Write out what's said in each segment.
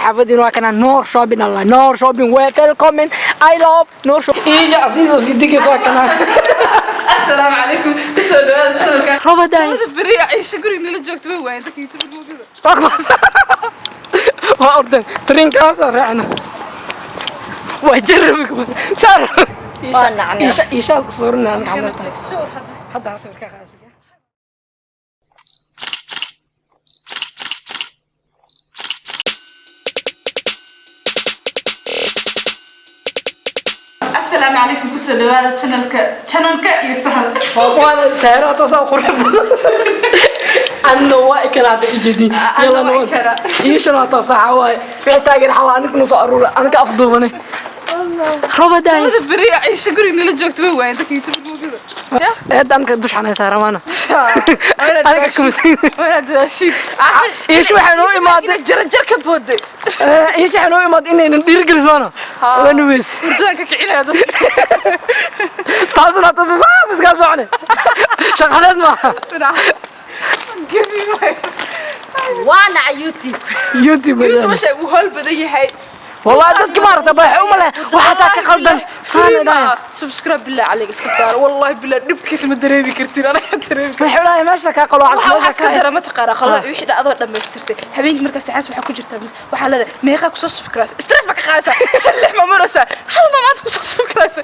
Xaafadiin waa kana Noor Shopping, Allah, Noor Shopping, welcome. I love Noor Shopping. Iisha Asiis oo sii degaysa waa kana. Asalaamu calaykum, kusoo dhawaada channelka. Rabadaay. Beri Ciisha guriga nala joogto way waayeen dadka YouTube moogada. Waa waa ordan tarinkaas raacna, waa jarrabi saar. Waa nacnaa. Iisha, Iisha suurna xamarta. Sawir hadda. Hadda sawir ka qaadaysa. Asalaamu calaykum, kusoo dhawaada channelka iyo sahal. Waa saaro taas oo qurux badan. Anna waa ikala hadda ijedin. Anna Yalla. waa Nool. ikala. Iisha waa taas waxa waaye wixii taageer xawaa anigu soo aruura aniga afduubanay Rabadaay. Beri Ciisha guriga nala joogto way waayeen dadka YouTube moogada. Eedda anka dushxanay saaramaana aniga kumasiin. Waa dadaashiin. Iisha waxay noo imaaday Jaranjar ka booday. Iisha waxay noo imaaday inaynan dhiirigelismaano waa nuweys. Hurdadaan ka kicinaya dadka. Taasna taas saas iskaa socne shaqadeed maaha. Gebi waayo. Waa naca YouTube. YouTube. YouTube masha uu howl badan yahay. والله dadki maarata baaxi uma leh waxaasaa ka qaldan saana dhahay. Subscribe billah calayk iska saar, wallahi billah dhibkiisa ma dareemi kartin, anaga dareemi kartin. Waxay dhahay meesha ka qaloocan. Waxa waxaas ka dara ma taqaana qalooc wixii dhacdo dhamaystirtay habeenkii markaas saxaas waxaa ku jirtaa mis waxaa leedahay meeqaa kusoo subscribe, stress ba ka qaadaysaa, shan lix ma maraysaa, hal ma maanta kusoo subscribe.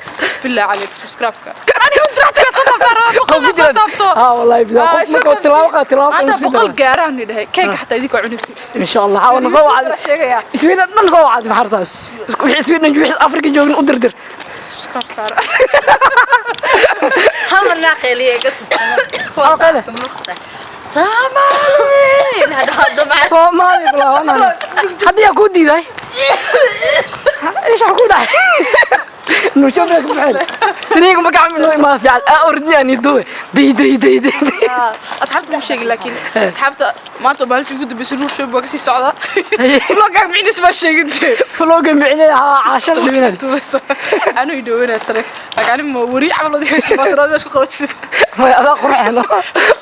Billah calayk subscribe-ka aniga diracta soo taabtaa rabaa, boqol soo taabto. Ah, wallahi billah qof markuu tilaabo qaad tilaabo maanta 100 gaaraan ni dhahay keega xataa idinka cunaysi. In sha Allah waxaa soo wacday. Sheegaya. Iswiidhan dhan soo wacday maxartaas isku wixii Iswiidhan wixii Afrika joogin u dirdir. Subscribe saara. Hal mar naa qeeliya iga tustana. Waa qeyle. Soomaali hadda maxaa? Soomaali bilaabanana hadda yaa kuu diiday? ايش حكون نشوف لك بعد تريق ما قاعد ما في اردني اني دوي دي دي دي دي. Asxaabta muu sheegin, laakiin asxaabta maanta maalintii ugu dambeysay Nuur Shopping waa kasii socdaa. Vlogaaga micnihiisa baa sheegintee. فلوق معنا عشان دبينا. Anuu idhowanaa tare laakiin ani ma wari camal adiga haysa maataraad meesha ku qabatid. ما هذا قرح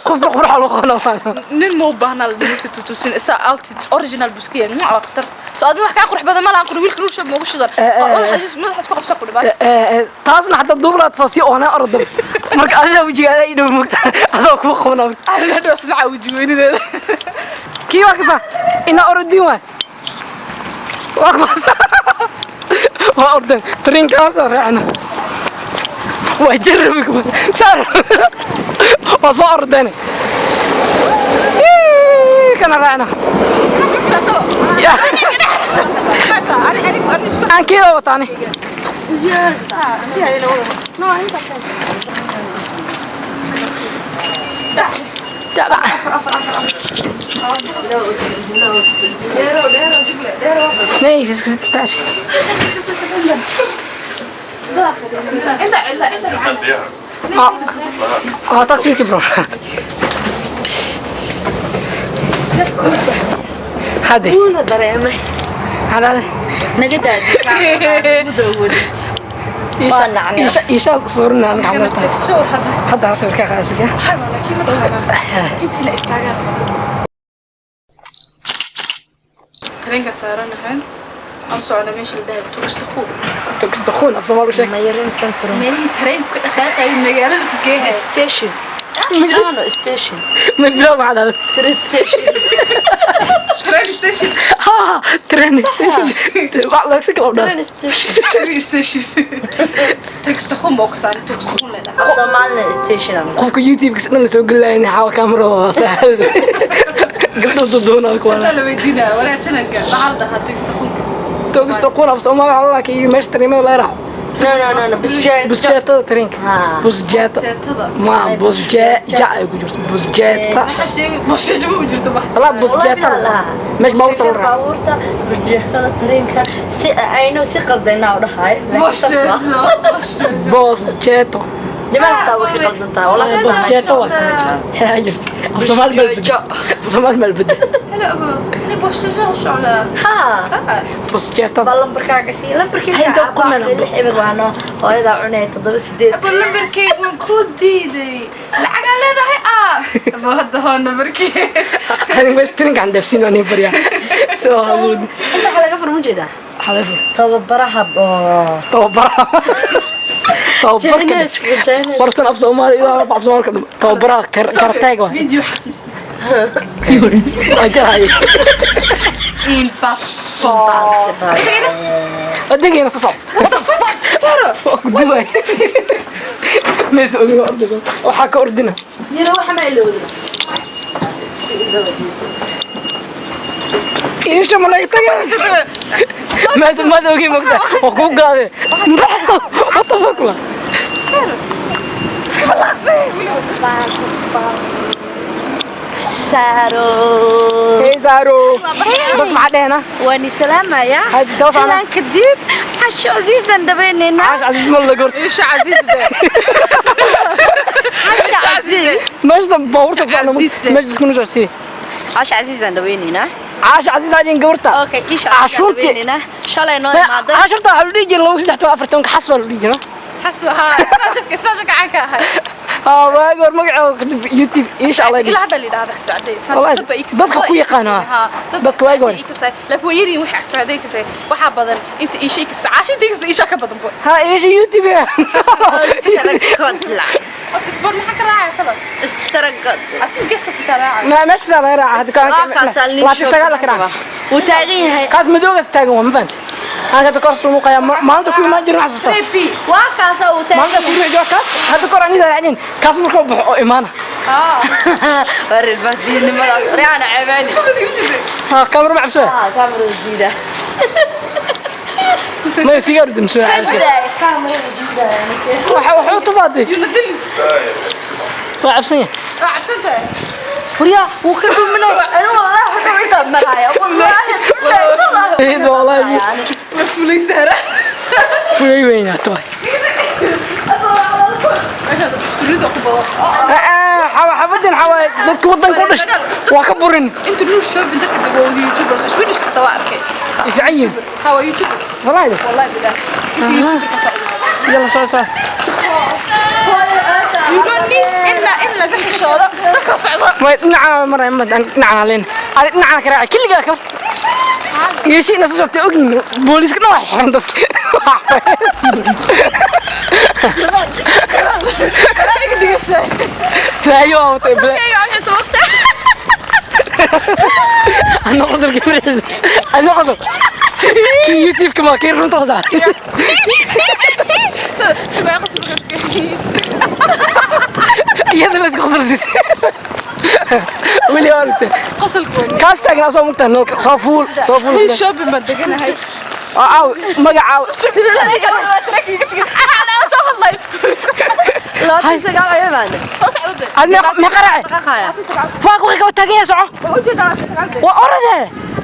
قف قرح لو قنا. Nin ma u baahnaa la dhimurta tutusin isaa alti original buskiya nooc waa khatar soo adin wax kaa qurux badan ma lahan quri wiilka Nuur Shopping ma ugu shidan madaxaas ku qabsa quri baa. Taasna xataa duublaad soo sii oonaa ordo marka adiga wejigaada ii dhow mugta adoo kuu qabna. Anina hadhow ismacaa weji weynideeda. Kii waa kasa ina orodin waay waa kasa waa ordan tarinkaas raacna waa jarrabi saar waa soo ordane kana raacna aan kiila wataani. Nej, vi ska sitta där. Ja. Ja, tack så mycket, bror. Hadi. Wuuna dareemay. Hada. Naga daadi ugu dawwadid. Waa nacnaa. Isha, Isha suurna xamarta. Sawir hadda. Hadda sawir ka qaadaysa. Laakiin ma taqaanaa intii la istaagaan tareenka saaranahay aan socona meesha la dhahay Tugstakuul. Tugstakuul af Soomaali sheeg. Mayarin Centrum. Meelihii tareenku ka dhaqaaqayay magaalada ku geeyay. Station no station. Ma bilow maxaa dhahday? Train station. Train station. Ha, train station. Wax laga si kala dhahay. Train station. Train station Tugstakuul baa ku saaran, Tugstakuul la dhahaa. Soomaalina station aan. Qofka YouTube-kiisa dhan la soo gelayna xawa camera waa saaxada. Gabdho doonaa kuwa. Intaa la weydiinaya waraa channelka waxaa la dhahaa Tugstakuulka. Tugstakuul af Soomaali waxaa la dhahaa meesha tareenada laga raaco. No, no, no, no, busjeeto. Busjeetada tareenka. Ha. Busjeeta. Jeetada. Ma busjee ja ay ku jirto busjeeta. Maxaa sheegay busjeejo ma u jirto wax. Walaa busjeeta meesha baabuurta la raaco. Baabuurta busjeexada tareenka si aynu si qaldaynaa u dhahay, laakiin saas waa. Busjeejo. Busjeeto. Jamaal xataa way ka qaldan tahay wallahi. Bosjeeto waa jirta. Af Soomaali ma bedel. Af Soomaali ma bedel. Hello, abo. Ni bostejo u socdaa. Ha. Bosjeeto. Bal lambarkaaga sii lambarkayga. Hay, inta ku meel 6 eber waano hooyadaa cunay 7 8. Abo, lambarkayga waan ku diiday. Lacagaa leedahay ah. Abo, hadda hoo nambarkayga. Adiga meesha tirinka aan dheefsiin waan baryaa. Soo habuud. Inta waxaa laga furma jeedaa Xaleef. tababaraha oo Tababaraha. Tababarka. Jaineska, Jaineska. Wartan af Soomaali iyo af Soomaali ka tababaraha kartayga waa. Video xasuus. Waa jaraay. In passport. Adigina soo soc. What the fuck? Saro. Waa ku duway. Mees ogiga ordiga. Waxaa ka ordina. Yaro waxa ma ilowday. Iisha malaa'igtaga. Maad maad ogi mogta. Waa ku gaade. What the fuck la? Saro. Iska falaaqsay. Saaro. Hey Zaro. Bas maxaa dhehna? Waan salaamaya. Haddii taas ana- Salaan kadib xasho casiisan dhabaynaynaa. Caash Casiis ma la gorto. Isha Casiis de. Xasho casiis. Meesha baabuurta ku Casiis leh. meesha isku nusharsi. Xasho casiisan dhabaynaynaa. Caash Casiis ajin gabarta. Okay, isha casiisan Cashuurtii. dhabaynaynaa. Shalay noo imaaday. Caashurta waxaa la dhihi jiray 2 3 4 10 xas baa la dhihi jiray. Xaswa ha. Snapchat caanka ahay. Haa waagi hore magaceeda kadib YouTube insha Allah. Ilaa hadda la yidhaahda xaswa cadeys. Wallahi, dadka ku yaqaan, ha. Dadka waagi hore. Laakiin way yaryihiin wixii xaswa cadeys kasay. Waxaa badan inta isha ikasay. Caasha inta ikasay isha ka badan bo. Haa isha YouTube. Istaragodla. Isboor maxaa ka raacaya kala? Istaragodla. Adiga geeska sitaa raacaya. Ma meesha laga raaca hadda Waa laati sagaal la ka raaca. Wuu taagan yahay. Kaas madoogaas taagan waa ma fahanti. Aan hadda kor soo muuqaya maalinta ku imaan jirin xasuusta. 3P. Waa kaasa uu taagan Maalinta ku riixo kaas hadda kor aniga raacin kaas markuu baxo oo imaana. Ah. Waa reer baadiyanimadaas. Riyaana ceebayn. Haa kamera ma cabsoo. Ah, kaamirada jiida. Ma sigaar dimsoo. Kaamirada jiida. Waxa wuxuu tufaaday. Yunadil. Waa cabsan yahay. Waa cabsan tahay. Hurya, wuu ka dhuminay. Anigu wallaahi wuxuu intaa maraya. Wallaahi, wallaahi. Eed wallaahi. Ma fulay Sara. Fulay weynaa tahay. Meesha surida ku badan. Xabadan waxaa waaye dadka wadanka u dhashay waa ka burin. Inta nuur shopping dadka dagowda YouTuber Swedish ka tawa arkay. Fiican yihiin. Ha waa YouTuber. Wallaahi. Wallahi billah. Inta YouTuber ka soo. Yalla soo soo. You don't need inna in laga xishoodo dadka socda. Ma dhinaca maray ma dhinaca leen. Ali dhinaca ka raaci kiligaa ka. Yeeshiina soo socotay ogin booliiska dhan waa xiran dadka. Waa xiran. Iga digashay. Taayo waa watay bla. Kayga waxay sababtay. Ana qosol ka maray. Ana qosol. Kii YouTube ka ma kii runta qosol. Shugay qosol. Iyada la iska qosol siisay. Weli waa aragtay. Qosolku waa. Kaas taagnaa soo mugtaa nolka soo fuul soo fuul. Nuur shopping baan deganahay. Aaw magacaaw. Ana soo hadlay. 29 ayuu imaaday. Soo socda. Adna ma qaraaci. Dhaqaaqaya. Waa ku ka taagan yahay soco. Waa u jeedaa 29. Waa orade.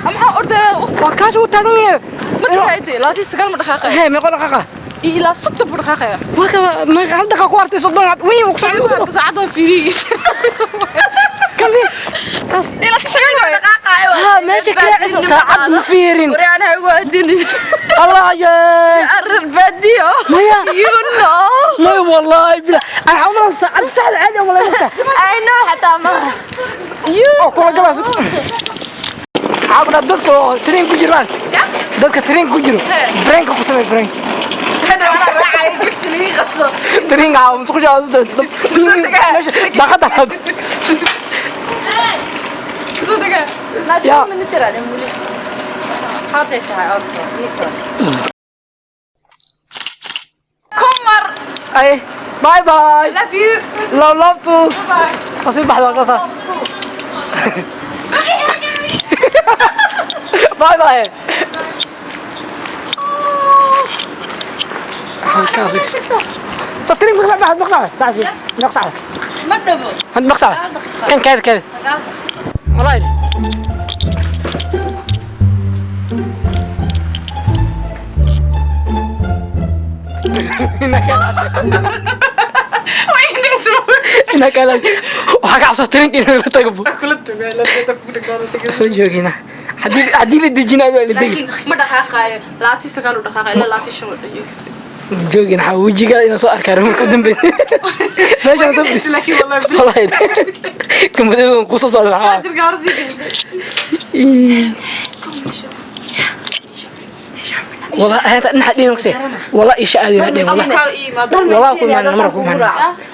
Maxaa ordaya waqti Waa kaas uu taagan yahay. ma tagayde 29 ma dhaqaaqaya. Hee meeqa dhaqaaqa. Ilaa 60 buu dhaqaaqaya. Waa ka ma hal daqiiqo ku hartay 30 had weyn ku socdo. Saacadan fiiriyay. Kan fiir. Ilaa 9 waaye. Dhaqaaqaya. Ha meesha kala saacad ma fiirin. Riyaana ha igu adinin. Allah ya. Reer baadiyo. Maya. You know. ما والله بلا انا عمري ساعة سهل عادي والله مقطع I know xataa ma. oo kula galaas cabna dadka oo train ku jiro maaragtay dadka train ku jiro brainka ku samee brain Hada ana raacay gurti lii qaso. train ka musqusha meesha daaqada aad Soo dagaa. Ya. Ma nitiraa weli. Xaatay tahay orto. Nitra. Kumar. ay bye bye Love you. love love to Bye. wasii baxda qasa bye bye صار ترين مقصع بعد مقصع ساعة مقصع Ma dhabo. عند مقصع كان كذا كذا والله Inaa kala waxaa ka cabsaa tareenka inuu la tago. Kula tagaa la ta ku dhignaanaysa. Soo joogina, haddii la dejinayo waa la degi. Laakiin ma dhaqaaqaayo, 29 u dhaqaaqayo ilaa 25 u dhaqaaqi kartid. Joogina, xaa wejigaa inaan soo arkaa marka u dambeysay meeshaan soo Waa laakiin wallahi bil. Wallahi kamadoogan kusoo socda maxaa. Jirka hor sii gashay. والله هذا نحن دين وكسي والله إيش آدين هذين والله. والله كل ما مرة كل ما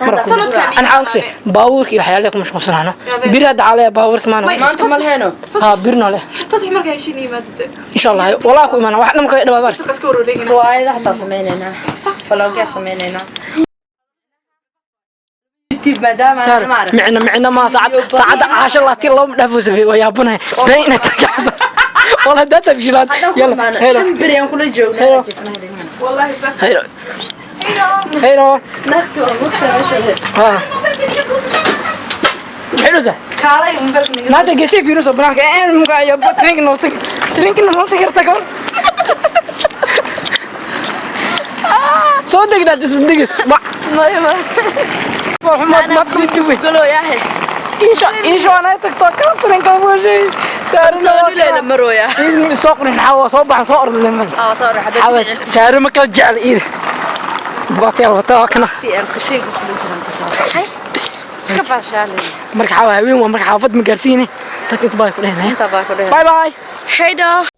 مرة كل أنا حانكسي باورك وحيالك مش مصنعنا بير هذا على باورك ما أنا. Maanta ma leheno. ها بيرنا له. Fasax markaa heshiin yimaadade. إن شاء الله والله كل ما أنا واحد نمك إدوا بارت. Dadka iska wareegina. Riwaayada xataa sameynaynaa, vlogyaa sameynaynaa, YouTube maadaama صار aan maarag. معنا ما ساعد ساعد 10 الله تي الله مدافوس ويا بنا بين تكعس والله داتا بشلات. Haddaan ku يلا imaano هيلو. 5 beri aan kula Hello. joognaa. Wallahi bas. هيلو هيلو. Naagta waa mugta meesha. ها حلو زه. Kaalay mobilka naga. ما تجسي فيروس بناك إيه ممكن يا ترينك نوتك ترينك نوتك ارتكب صدق لا تصدقس ما Maya ma. ما بتوي. Galooyahe. إيش إيش أنا تكتو كاسترين كم شيء سار. Soonileyla marooya. سوق نحاول صباح صور لما Aa soo raxda. حاول سار مكان جعل إيد بغطي الغطاء كنا. Tii aan qashinka kula jiran ka soo baxay. Iska baashaalay. مرك حاول هوين ومرك حافظ مقرسيني لكن باي كلنا. Inta baa ku dheer. باي باي. Hey.